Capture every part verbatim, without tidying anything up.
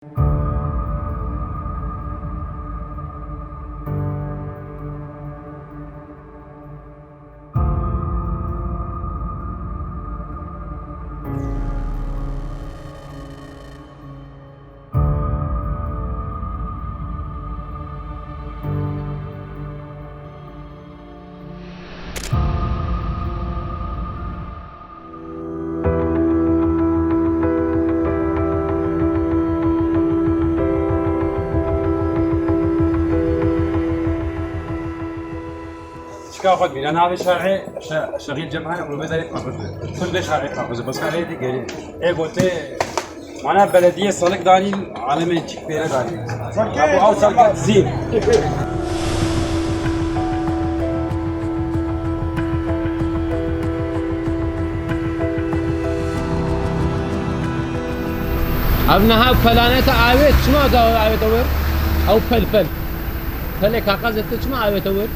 Çika xwe bîra navê şerê, şe-, şerê cemhane rûbê derê paqij be. Tundê şerê paqij be. Bas şerê de gelin. E gote, mana belediye salık danîn, alemê çik pêre danîn. Abu ew salık zî. Ev niha pelaneta avêt, çima da avêta wir? Ew pel pel. Pelê kaxezê tu çima avêta wir?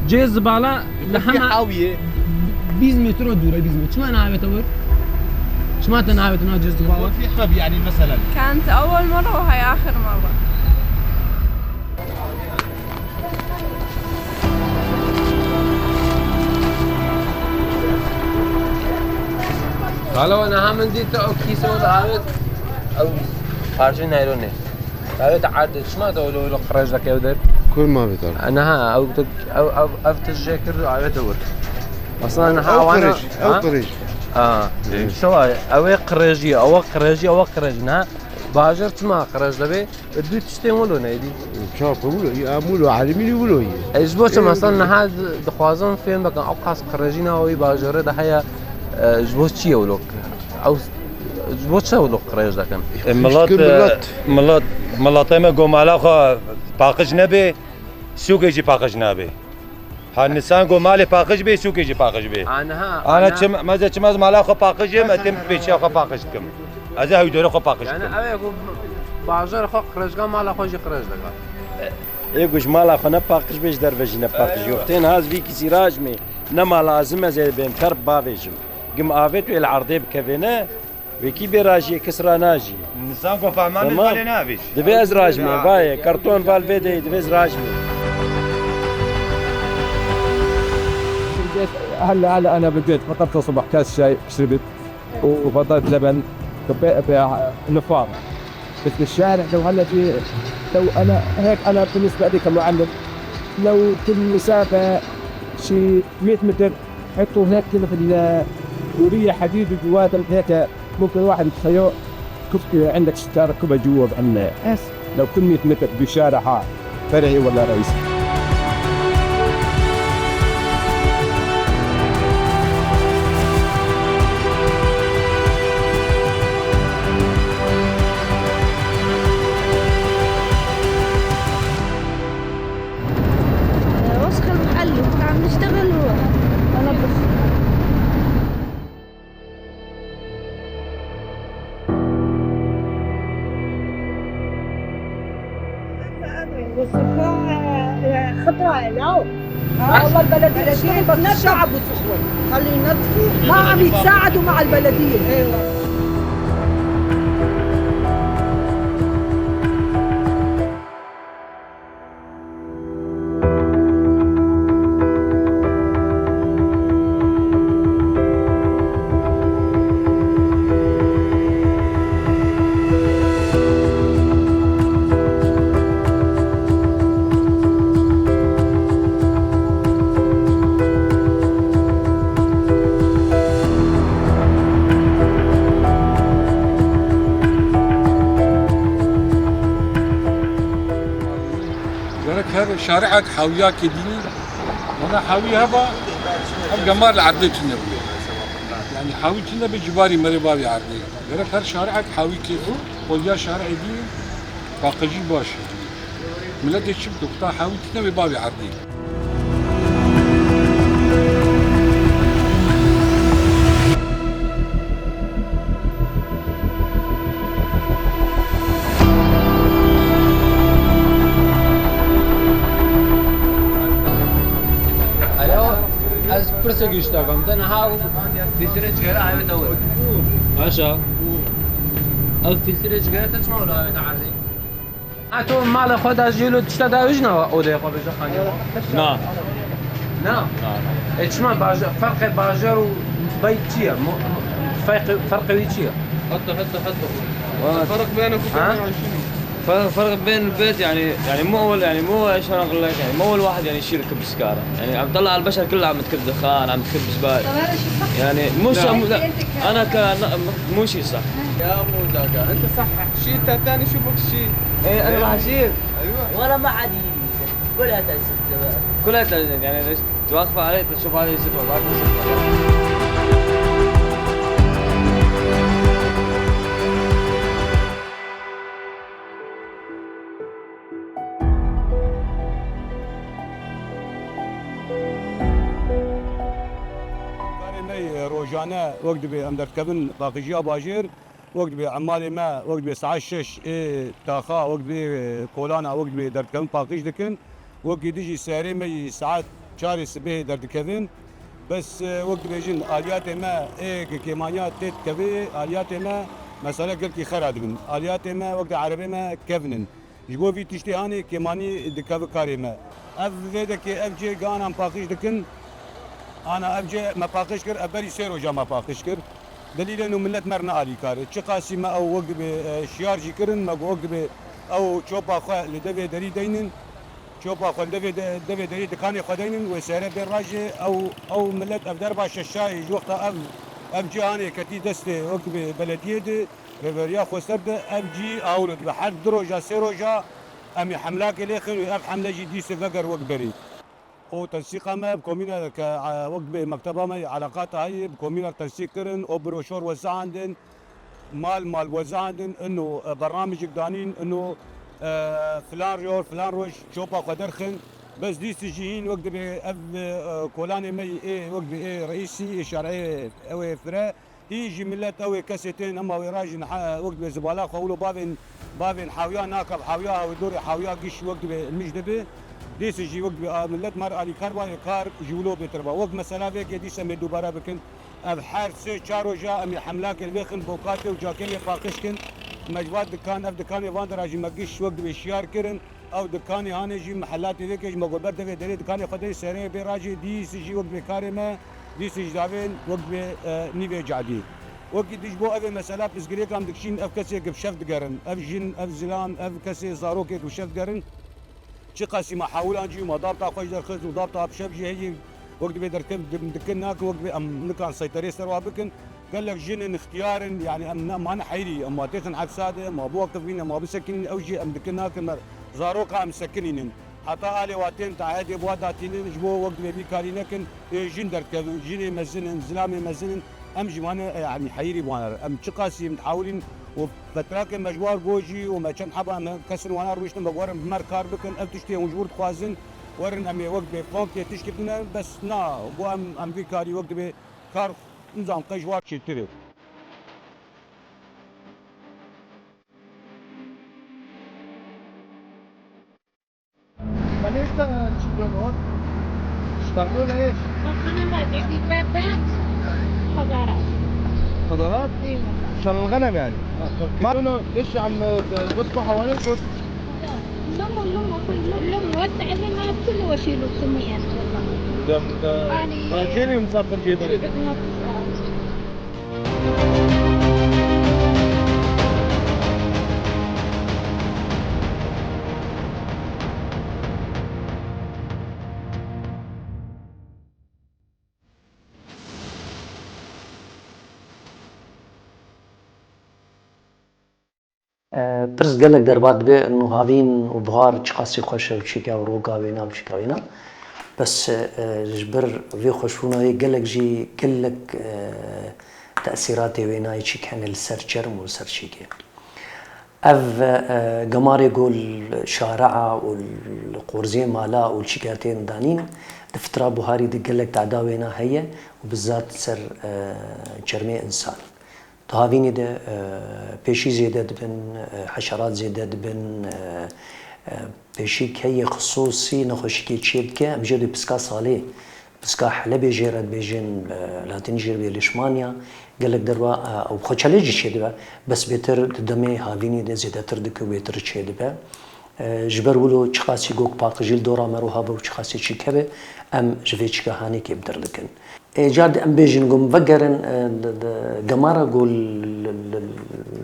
Cê zibala li hema hawiyê. Bîst metre dûr e, bîst metre. Çima navêta wir? Çima te navêta na cê zibala? في حب يعني مثلا. كانت أول مرة وهي آخر مرة. Xalo, niha min dît te ew kîso diavêt, ew parçeyê naylonê. Avêt erdê, çima te wilo wilo qirêj dike ew der? Kur ma vê tar? Niha, ew tu, ew, ew, ev tu jê kir, avêt wir. Mesela niha Ew awana qirêj, ew ha? Qirêj. Ha. Hı. Şewa, ew ê qirêjî, ew qirêjî, ew qirêj. Niha bajêr çima qirêj dibe? E, du tiştên wilo neydi. Çape wilo, ya wilo, alimî wilo ye. E, ji bo çi, e, mesela niha di-, dixwazin fêm bikin, ew qas qirêjîna wî bajarê de heye, e, ji bo çi ye wilo? Ew, ji bo çi wilo qirêj dikin? E, milat, e, milat, milat, milatê me go mala xwe paqij nebe, sûkê jî paqij nabe. Ha, nisan go malê paqij bê, sûkê jî paqij bê. Aniha, ana, ana. Çim, meze çim ez mala xwe paqij im, ez têm pêçiya xwe paqij dikim. Ez ê hewdorê xwe paqij dikim. Yani, ew ê ku bajar xwe qirêjga mala xwe jî qirêj dika. Ê ku ji mala xwe ne paqij bê, ji derve jî ne paqij. Yox, tên ha ez vî kisî rajmê, ne ma lazim ez ê bêm ter bavêjim. Gim avêt wê li erdê bikevê ne. Wekî bê rajiyê kes ranajî. Nisan ku fehmandin Tamam. Valê navêj. Divê ez rajmê, vaye, karton val vê deyê, divê ez rajmê. هلا هلا، أنا بجد فطرت الصبح كاس شاي شربت، وفطرت لبن، كبي-، ب-، نفاضة. بس بالشارع لو هلا في، لو أنا هيك، أنا بالنسبة لي كمعلم، لو كل مسافة شي مية متر، حطوا هيك كده في ال-، دورية حديد وجواتهم هيك، ممكن واحد يتخيل كيف عندك شكارة كبة جوا بعنا. بس لو كل مية متر بشارع ها، فرعي ولا رئيسي. وسخ المحل، كنا عم نشتغل و-، ونظف. والصفاء خطرة، لا. آه، والله البلدية تشتغل، بس الشعب والصفوة. خلي ينظفوا. ما عم يتساعدوا مع البلدية. إيه والله. Gerek her şari'ek hawiyakê dînî, wana hawî heba, ev gemar li erdê tune bûye. Yani hawî tune be civarî merê bavê erdê. Gerek her şari'ek hawî kêf û xweliya şari'ê dînî paqijî baş e. Miletê çi bike, kuta hawî tune be bavê erdê. Alo, ez pirsek ji te bikim. Te niha û bîstirê cigera avê te wir. Baş e. Ew fîltrê cigara te çima wilo avête erdê? Ha, tu mala xwe de jî wilo tişta da wî jî nava odeyê xwe bêje xaniyê xwe? Na. Na? Na, na. E, çima baje-, ferqê bajar û beyt çi ye? Mu-, mu-, ferqê, ferqê wî çi ye? Heta, heta, heta. Ferq bêne ku Ha? Bêne şunu. ف-، فرق بين البيت، يعني، يعني مو أول، يعني مو، شلون أقول لك، يعني مو أول واحد، يعني، يشيل كب سكارة. يعني عم تطلع على البشر كلها عم تكب دخان، عم تكب زبالة. طب هذا شيء صح؟ يعني مو شيء، يعني مو، أنت ك- أنا ك-، مو شيء صح. يا مو زاكا، أنت صح. شيل تاني، شوفك شيل. إيه، أنا راح أشيل. أيوة. والله ما عاد يجي. كلها تنزل. كلها تنزل، يعني ليش؟ واقفة علي، تشوف علي يزيد والله، يزيد والله. Karê me yê rojane wek dibê em derdikevin paqijiya bajêr, wek dibê emalê me, wek dibê saet şeş ê taxa, wek dibê kolana, wek dibê derdikevin paqij dikin. Wekî dijî serê me yî saet çarê sibehê derdikevin. Bes, e, wek dibêjin aliyatê me ê ke kêmaniya tê dikevê, aliyatê me mesela gelkî xera dibin. Aliyatê me wek di erebê me kevn in. Ji bo vî tiştê hanê kêmanî dikeve karê me. Ev vê dekê ev cê ge ana em paqij dikin. Ana ev cê me paqij kir, ev berî sê roja me paqij kir. Delîlê nû milet me re ne alîkar e. Çiqasî me ew wek dibê, e, şiyar jî kirin, me got wek dibê ew çopa xwe li devê derî deynin. Çopa xwe li devê de-, devê derî dikanê xwe deynin, wê sere bê rajê ew, ew milet ev derba şeşayê ji wexta ev, ev cê hanê ketî destê wek dibê belediyê de, rêveriya xweser de ev cî awlo dibe. Her du roja, sê roja em ê hemlakê lê xin û ev hemle jî dîsê veger wek berî. O tensîqa me bi komîna ke, e, wek dibê mekteba me yê eleqata heye, bi komîna tensîq kirin, o broşor wezandin, mal mal wezandin, ino, e, bernamijek danîn, ino, e, filan ror, filan roj çopa xwe derxin. Bes dîsî jî hîn wek dibê ev, e, kolanê me yê ê, wek dibê ê reîsî, ê şerê, ew ê fire. Hîn jî milet ew ê kesê tên ema wê rajin ha, wek dibê zibala xwe wilo bavên, bavên hawiya nake, hawiya ew ê dorê hawiya giş wek dibê limij dibe. Dîsî jî wek dibê, a, milet mar alîkar ba, ê kar ji wilo bêtir ba. Wek mesela vêkê dîsa em ê dubare bikin. Ev her sê çar roja em ê hemlakê li vê xin bokatê û cakê lê paqij kin. Me ji va dikan, ev dikanê van dera jî me giş wek dibê şiyar kirin. Ew dikanê hanê jî mihelatê vê kê jî me got ber devê derê dikanê xwe deyê serê bê rajê dîsî jî wek dibê karê me, dîsî ji davên wek dibê, e, nîvê cadî. Wekî dij bo ev ê mesela pirsgirêkan dikişîn, ev kesê ki bi şev digerin. Ev jin, ev zilam, ev kesê zarokê ki bi şev digerin. Çiqasî me hewlan cî û me dabta xwe ji derxist û dabta bi şev jî heyî wek dibê derkev dim-, dikin nakin wek dibê em nikan seyterê ser wa bikin. Gelek jin in, ixtiyar in, yanî em ne, mane heyrî, em ma têxin hepsa de, ma biwaqifînin, ma bisekinîn, ew jî em dikin nakin me zaroka em sekinînin. Heta alê wa tên taedê bi wa datînin, ji bo wek dibê vî karî nekin, ê jin derdikevin, jinê mezin in, zilamê mezin in, em jî wane, e, yanî heyirî wane re. Em çiqasî em dihawilîn û fetrakê me ji war gojî û me çend heba em kesin wana rûniştin me werin bi me re kar bikin, ev tiştê hûn ji wir dixwazin, werin em ê wek dibê fon tê tiştê bine, bes na, bo em, em vî karî wek dibê kar nizam qey ji war çêtir e. Vanessa, çıkıyor mu? Çıkartıyor mu hiç? Bakana verdik, ben, ben. Hazara. Hazara? Eyvallah. Şanlıurfa yani. Ha, tamam. Lişi am, bıtku havalı kut. Lomo, lomo, lomo, lomo, وسع لنا كل وسيلة سمية. Dem, dem. Ani. Raşeli misafir cedere. Pirs gelek derbat dibe, ino havîn û buhar çiqasî xweş e û çîka û roka wêna û çîka wêna. Bes, e, ji ber vê xweşbûna wê gelek jî gelek, e, tesîratê wênayê çîk hene li ser çerm û li ser çîkê. Ev, e, gemarê ku li şare'a û li qorziyê mala û li çîka tên danîn, di fitra buharî de gelek teda wêna heye û bizat ser, e, çermê însan. Di havînê de, e, pêşî zêde dibin, e, heşerat zêde dibin, e, e, pêşî keyê xisûsî nexweşikê çêdike, em jê dê piska salê Piska Helebê jê re dibêjin, e, Latin jê re bê Lişmanya, gelek derwa, e, ew xwe çelê jî çêdibe, bes bêtir di demê havînê de zêdetir dike û bêtir çêdibe. E, ji ber wilo çiqasî gok paqijî li dora me re habe û çiqasî çîk hebe, em ji vê çîka hanê kêmtir dikin. Ê, car di em bêjin ku em vegerin, e, di, di, gemara ku li, li, li, li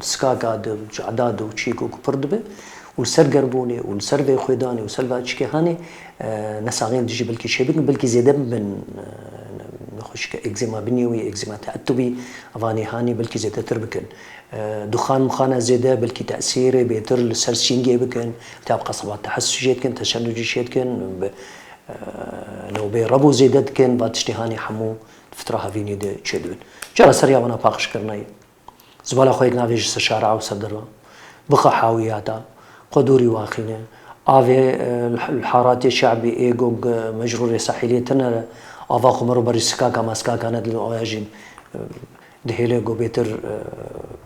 sikaka di, di ada di û çî ku pir dibe û li ser gerbûnê û li ser vê xwêdanê û ser va çikê hanê, e, nesaxên dijî belkî çêbikin, belkî zêde bibin, e, nexweşike egzema binêwî, egzema teetubî, evanê hanê belkî zêdetir bikin. E, duxan muxana zêde belkî tesîrê bêtir li ser sîngê bikin, tab qesaba tehesû jê dikin, teşenucî jê dikin, bi, e, newbê rebû zêde dikin, va tiştê hanê hemû di fitra havînê de çêdibin. Cara ser ya wana paqijkirina ye. Zibala xwe yek navêje ser şara û ser derve. Bixe hawiyata. Xwe dûrî waxîne. Avê, e, li haratê şe'bî ê gog, e, mecrûrê sahîlê tine re. Ava xwe mero berî sikaka ma sikaka nedin oya jî, e, dihêle ku bêtir, e,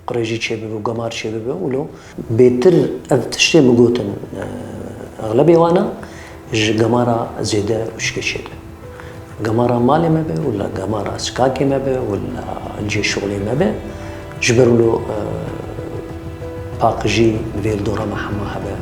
qirêjî çêbibe û gemar çêbibe û lo. Bêtir ev tiştê min gotin, e, exlebê wana ji gemara zêde û şikê çêdibe. Gemara malê me be, wila gemara sikakê me be, wila cihê şixulê me be, ji ber wilo, e, paqijî divê li dora me hema hebe.